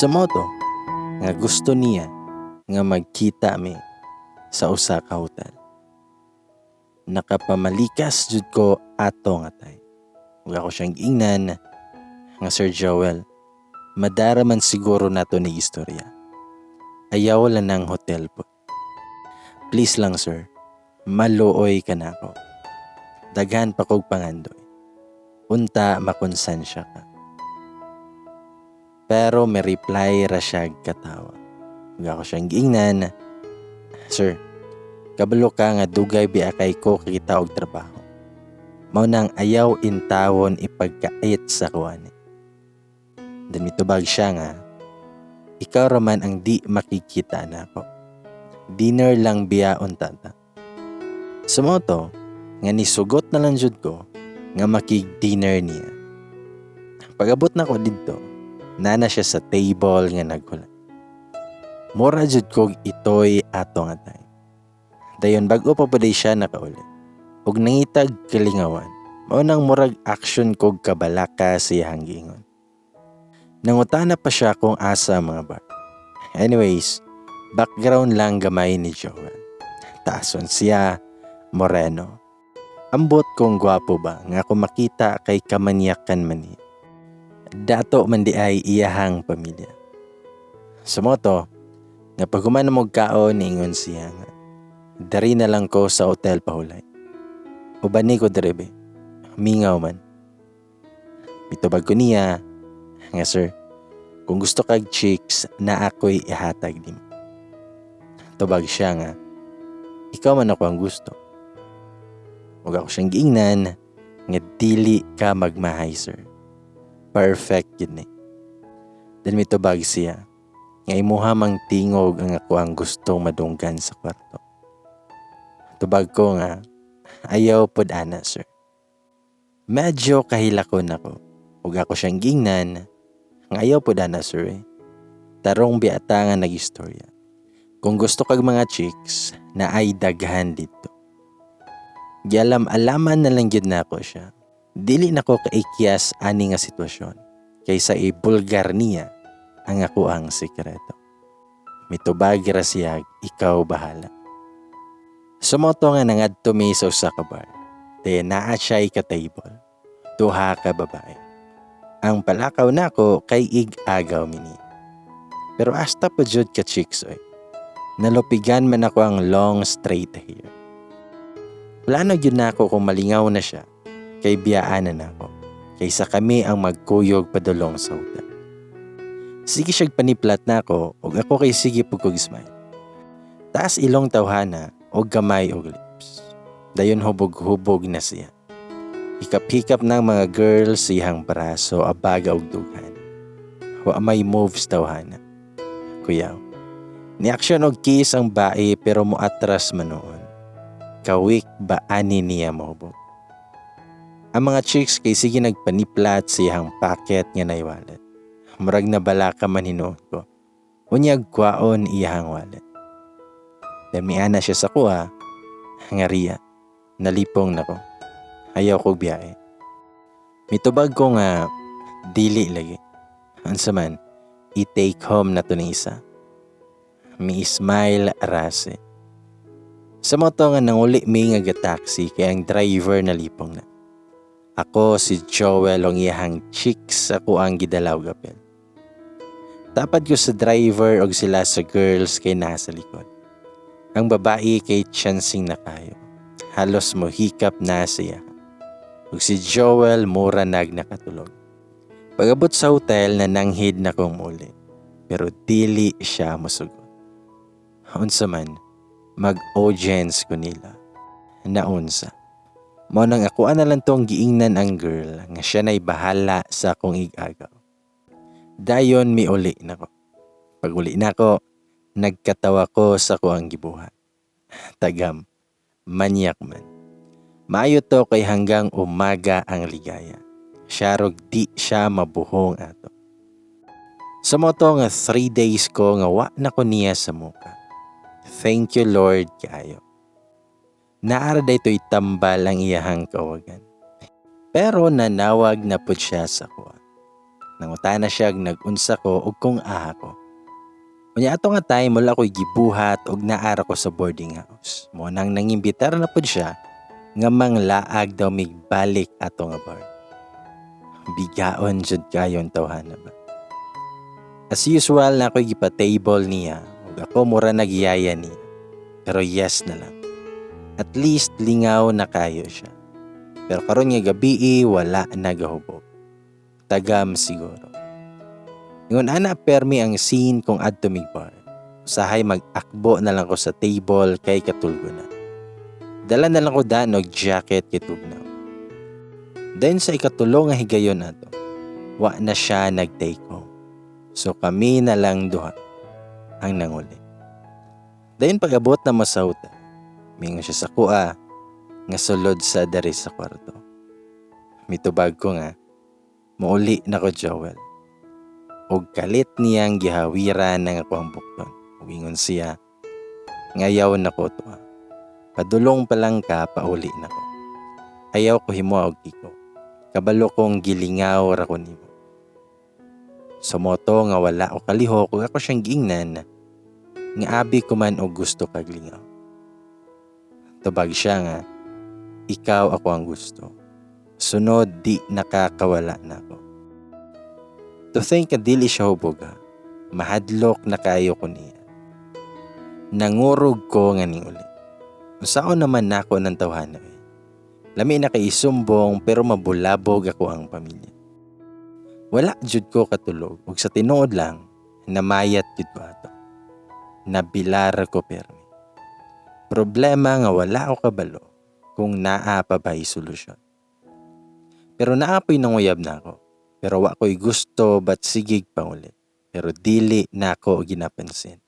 So mao to nga gusto niya nga magkita mi sa usa ka hotel. Nakapamalikas jud ko ato nga time. Ug ako siyang giingnan nga, "Sir Joel, madara man siguro nato ni istorya. Ayaw lang ng hotel po. Please lang, sir, maluoy ka nako. Daghan pa kog pangandoy. Unta makonsansya ka." Pero may reply ra siya katawa. Ug ako siyang giingnan, "Sir, kabalo ka nga dugay biya kay ko kakita og trabaho. Mao nang ayaw intawon ipagkait sa kuan." Then mitubag siya nga, "Ikaw raman ang di makikita nako. Dinner lang biya unta ta." So mao to, nga nisugot na lang jud ko nga makig-dinner niya. Pag-abot na ko didto, naa na siya sa table nga naghulat. Mura jud kog itoy ato nga time. Dayon bag-o pa pud siya nakauli. Ug nangitag kalingawan. Mao nang murag action kog kabalaka sa iyang giingon. Nangutana pa siya kung asa ang mga bar. Anyways, background lang gamay ni Joel. Taason siya, moreno. Ambot kung gwapo ba nga kung makita kay kamanyakan man niya. Dato man di ay iyahang pamilya. So mao to, nga pag human na mog kaon, niingon siya nga, "Dari na lang ko sa hotel pahulay. Uban ni ko diri be. Mingaw man." Mitubag ko niya nga, "Sir, kung gusto kag chicks na ako'y ihatag nimo." Tubag siya nga, "Ikaw man ako ang gusto." Ug ako siyang giingnan nga, "Dili ka magmahay, sir. Perfect yun ni." Then mitubag siya nga, "Imuha mang tingog ang ako ang gustong madunggan sa kwarto." Tubag ko nga, "Ayaw pod ana, sir." Medyo kahilakon ako. Ug ako siyang gingnan nga, "Ayaw pod ana, sir eh. Tarong biata nga nag-istorya. Kung gusto kag mga chicks na ay daghan dito." Gialam-alaman na lang gyud nako siya. Dili nako kaikyas ani nga sitwasyon kaysa ibulgar niya ang ako ang sikreto. Mitubag ra siya, "Ikaw bahala." So mao to nga nangadto mi sa usa ka bar. Te naa siya ka table. Duha ka babae. Ang palakaw nako kay ig-agaw mi ni. Pero hasta pa jud ka chicks oy. Nalupigan man ako ang long straight hair. Plano gyud nako kung malingaw na siya kay biyaan na nako kaysa kami ang magkuyog padulong sa hotel. Sige siyag paniplat nako ug ako kay sige pud kog smile. Taas ilong tawhana og gamay og lips. Dayon hubog-hubog na siya. Hikap-hikap ng mga girls iyang braso, abaga og dughan. Wa may moves tawhana. Kuyaw. Ni-action og kiss ang bae pero moatras man noon. Kawik ba ani niya mohubog. Ang mga chicks kay sige nagpaniplat sa iyang pocket nga nay wallet. Murag na balaka man hinuon ko. Unyag kwaon iyang wallet. Then miana siya sa kuha, nga, "Ria, nalipong nako. Ayaw ko biyahe." Mitubag ko nga, "Dili lagi. Unsa man, i-take home na to ni isa." Mi smile rase. Sa mao to nga nanguli mi nga taxi kay ang driver nalipong na. Ako, si Joel ang iyahang chicks ako ang gidalaw gapil. Tapad ko sa driver og sila sa girls kay nasa likod. Ang babae kay chancing na kayo. Halos mohikap na siya. Ug si Joel mura nag nakatulog. Pag-abot sa hotel na nanghid na kong muli. Pero dili siya mosugot. Unsa man, mag-audience ko nila. Naunsa. Mao nang ako na lang tong giingnan ang girl nga siya na'y bahala sa akong ig-agaw. Dayon miuli nako. Pag uli nako, nagkatawa ko sa kuang gibuhat. Tagam, manyak man. Maayo to kay hanggang umaga ang ligaya. Siya rog di siya mabuhong ato. Sa mao to nga 3 days ko nga wa na ko niya sa muka. Thank you, Lord, kaayo. Naara daytoy tambal ang iyahang kawagan. Pero nanawag na pud siya sa kuha. Nangutana siya nag-unsa ko ug kung aha ko. Unya ato nga time wala ko'y gibuhat og naa ra ko sa boarding house. Mo nang nangimbitar na pud siya nga manglaag daw mig balik ato nga bar. Bigaon jud kayo ang tawhana ba. As usual na ako'y gipa-table niya ug ako mura nagyaya niya. Pero yes na lang. At least lingaw na kayo siya. Pero karon nga gabi wala nagahubog. Tagam siguro. Ingon ana permi ang scene kung adto mig bar. Usahay mag-akbo na lang ko sa table kay katulgo na. Dala na lang ko daan og jacket kay tugnaw. Then sa ikatulo nga higayon ato, wa na siya nag-take home. So kami na lang duha ang nanguli. Dayon pag-abot na mo sa hotel, mingon siya sa kuha nga sulod sa dari sa kwarto. Mitubag ko nga, muuli na ko, Joel. Og kalit niyang gihawiran ng ako ang bukton. Ug ingon siya, ngayaw na ko to. Padulong pa lang ka, pauli na ko. Ayaw ko himo og tiko. Kabalo kong gilingaw ra ko nimo. Sumoto nga wala ko kalihok ug ako siyang giingnan nga abi ko man og gusto kag lingaw. Tubag siya nga, ikaw ako ang gusto. Sunod di nakakawala na ako. To think nga dili siya hubog ha. Mahadlok na kayo ko niya. Nangurog ko nga ning uli. Unsaon naman nako ng tawhana eh. Lami na kay isumbong pero mabulabog ako ang pamilya. Wala jud ko katulog ug sa tinuod lang namayat jud ko ato. Nabilar ko permi. Problema nga wala ko kabalo kung naa pa ba'y solusyon. Pero naa po'y nanguyab na ako. Pero wa ko'y gusto bat sigig pangulit. Pero dili na ako ginapansin.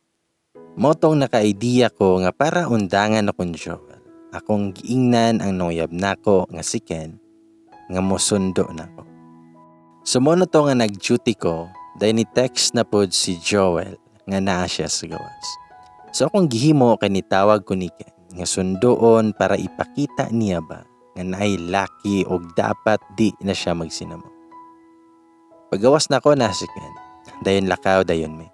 Motong naka-idea ko nga para undangan akong Joel. Akong giingnan ang nanguyab nako nga si Ken nga mosundo nako. So mo na to nga nag-duty ko dahil ni text na pod si Joel nga naa siya sa gawas. So akong gihimo kay nitawag ko ni Ken nga sundoon para ipakita niya ba nga naay laki og dapat di na siya magsinamo. Pagawas na ko na si Ken, dayon lakaw dayon mi.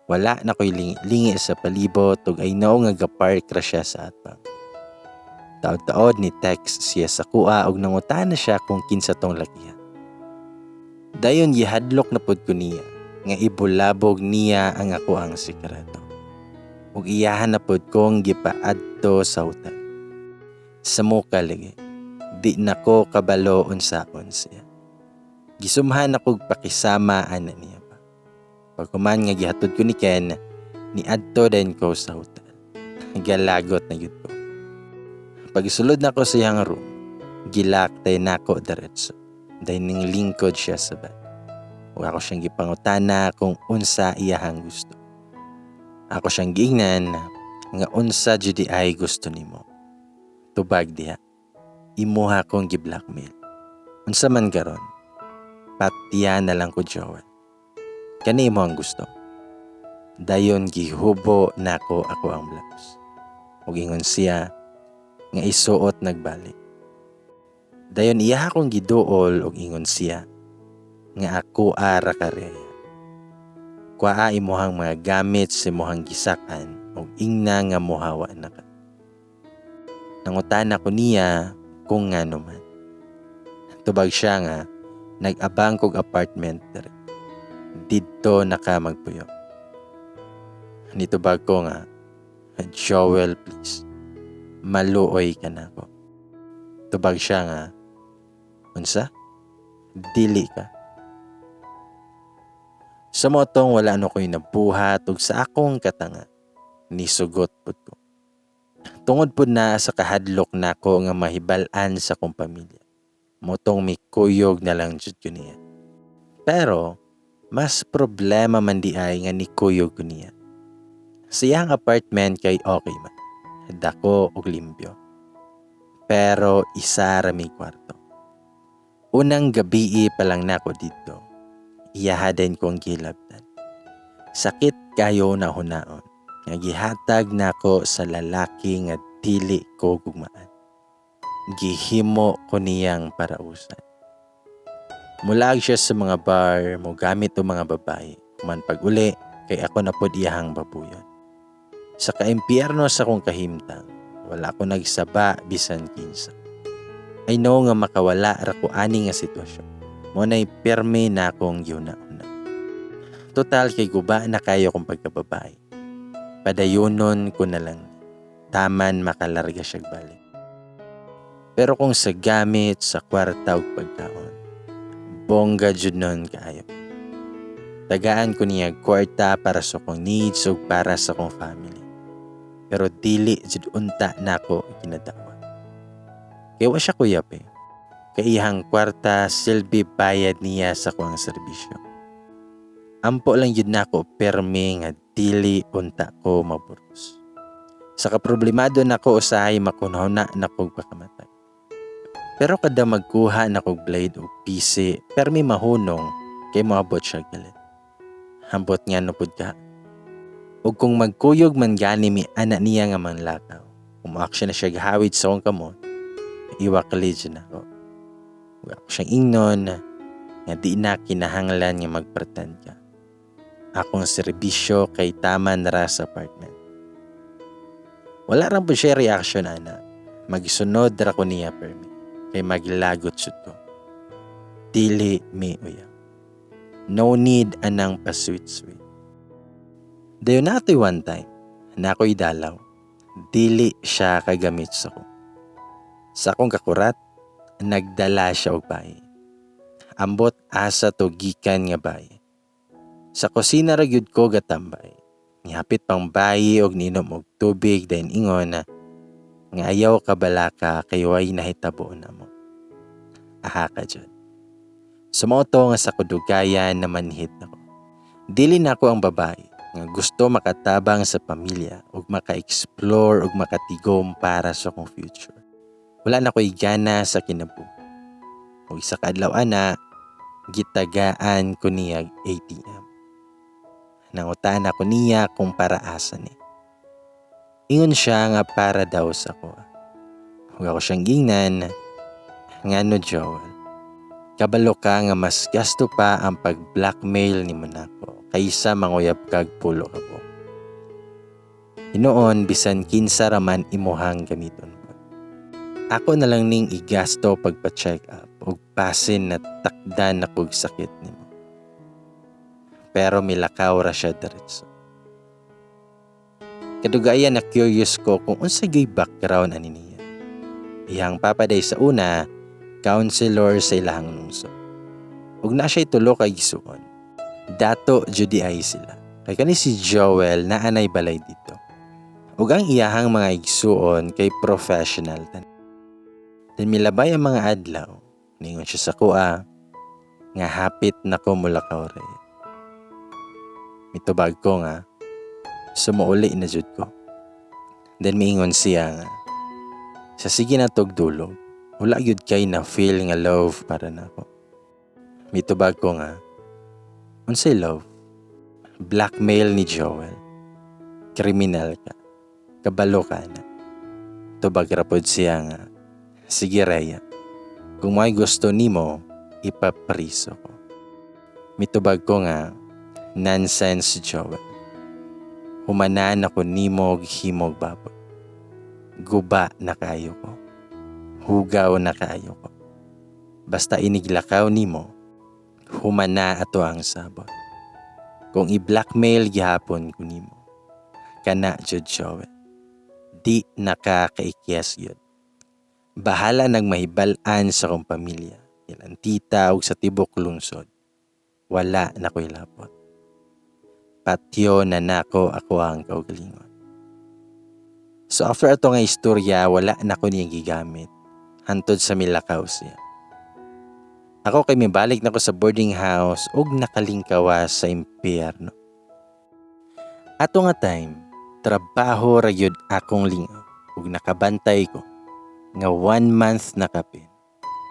Wala na ko'y lingi-lingi sa palibot ug I know nga gapark ra siya sa atbang. Taod-taod ni text siya sa kuha ug nangutana siya kung kinsa tong lakihan. Dayon gihadlok na pud ko niya nga ibulabog niya ang ako ang sikreto. Ug iyahan na pud kong gipaadto sa hotel. Sa muka lagi, di na ko kabalo unsaon siya. Gisumhan akog pakisama ana niya pa. Pagkuman nga gihatod ko ni Ken, niadto din ko sa hotel. Galagot na gyud ko. Pagsulod na ko sa iyang room, gilaktay nako diretso. Dahil ning lingkod siya sa bed. Ug ako siyang gipangutana kung unsa iyahang gusto. Ako siyang giingnan nga unsa jud ay gusto nimo. Tubag diha. Imuha kong gi-blackmail. Unsa man karon? Patya na lang ko, Joel. Kani mo ang gusto. Dayon gihubo nako ako ang blouse. Ug ingon siya nga isuot nagbalik. Dayon iya akong giduol ug ingon siya nga ako ara kareya. Kuaa imuhang mga gamit sa imuhang gisakan ug ingna nga mohawa na ka. Nangutana ko niya kung ngano man. Tubag siya nga nag-abang kog apartment diri. Didto na ka magpuyo. Nitubag ko nga, Joel, please, maluoy ka na ako. Tubag siya nga, unsa? Dili ka. Sa motong wala no ko'y nabuhat ug sa akong katanga, nisugot pud ko. Tungod pud na sa kahadlok nako nga mahibal-an sa akong pamilya. Motong mikuyog na lang jud ko niya. Pero mas problema man di ay nga nikuyog ko niya. Sa iyang apartment kay okay man. Dako og limpyo. Pero isa ra may kwarto. Unang gabi pa lang nako dito. Iyaha din ko ang gilabtan. Sakit kayo na hunaon nga gihatag nako sa lalaki nga dili ko gugmaan. Gihimo ko niyang parausan. Mulaag siya sa mga bar, mogamit og mga babae. Human pag-uli, kay ako na pod iyahang babuyon. Sa kaimpyerno sa akong kahimtang, wala ko nagsaba bisan kinsa. I know nga makawala ra ko ani nga sitwasyon. Mao nay pirmi na akong gihuna-huna. Total kay guba na kayo kong pagkababae. Padayonon ko na lang. Taman makalarga siya balik. Pero kung sa gamit, sa kwarta ug pagkaon, bongga jud nun kaayo. Tagaan ko niya kwarta para sa akong needs ug para sa akong family. Pero dili jud unta nako ginadawa. Kay wa siya kuyap eh. Kay iyang kwarta silbi bayad niya sa akong serbisyo. Ampo lang jud nako permi nga dili unta ko maburos. Sa kaproblemado nako usahay makunahuna nako pakamatay. Pero kada magkuha nako blade o pisi, permi mahunong kay moabot siya galit. Ambot nga no pud ka. Ug kung magkuyog man gani mi ana niya nga manlakaw, umu-action na siya gahawid sa akong kamot, iwakli jud nako. Ug ako siyang ingnon nga di na kinahanglan nga magpretend ka. Akong serbisyo kay taman ra sa apartment. Wala ra po siya reaction ana. Magsunod ra ko niya permi. Kay maglagot jud ko. Dili mi uyab. No need anang pa-sweet-sweet. Dayon natoy one time, na ako'y dalaw. Dili siya kagamit sa ko. Sa akong kakurat, nagdala siya og bayi. Ambot asa to gikan nga bayi. Sa kusina ra gyud ko gatambay. Nihapit pang bayi og niinom og tubig dayon ingon na nga ayaw kabalaka kay way nahitabo namo. Aha ka jud. Sumao to nga sa kudugayan na manhid nako. Dili nako ang babae nga gusto makatabang sa pamilya ug maka-explore ug makatigom para sa akong future. Wala na ko'y gana sa kinabuhi. Ug isa ka adlaw ana, gitagaan ko niya ATM. Nangutan ako niya kung para asa ni. Ingon siya nga para daw sa ko. Ug ako siyang gingnan, ngano Joel, kabalo ka nga mas gasto pa ang pag-blackmail ni nako kaysa manguyab kag 10 ka buok. Hinuon bisan kinsa raman imuhang gamiton po. Ako na lang ning igasto pagpa-check up ug basin na takdan akog sakit nimo. Pero milakaw ra siya diretso. Kadugayan na curious ko kung unsa gyud background ani niya. Iyang papaday sa una, counselor sa ilahang lungsod. Ug na siya'y tulo ka igsuon. Dato jud ay sila. Kay kani si Joel naa nay balay dito. Ug ang iyahang mga igsuon kay professional tan. Then milabay ang mga adlaw, ningon siya sa kuha, nga hapit na ko mulakaw re. Mitubag ko nga, sumuuli na jud ko. Then miingon siya nga, sa sige na tugdulog, wala gyud kay na feel nga love para nako. Mitubag ko nga, unsay love? Blackmail ni Joel. Kriminal ka. Kabalo ka na. Tubag ra pod siya nga, sige Rhea, kung may gusto nimo, ipapriso ko. Mitubag ko nga, nonsense Joel. Humanan ako nimo og himog baboy. Guba na kayo ko. Hugaw na kaayo ko. Basta iniglakaw nimo, humana ato ang sabot. Kung i-blackmail gihapon ko nimo, kana jud Joel. Di nakakaikyas yun. Bahala nagmahibal-an sa akong pamilya, ilang tita ug sa tibok lungsod. Wala na ko'y lapot. Patyo na nako ako ang kaugalingon. So after ato nga istorya, wala na ko niya gigamit. Hantod sa milakaw siya. Ako kay mibalik na ko sa boarding house ug nakalingkawas sa impyerno. Ato nga time, trabaho ra gyud akong lingaw ug nakabantay ko nga 1 month na kapin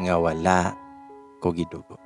nga wala ko gidugo.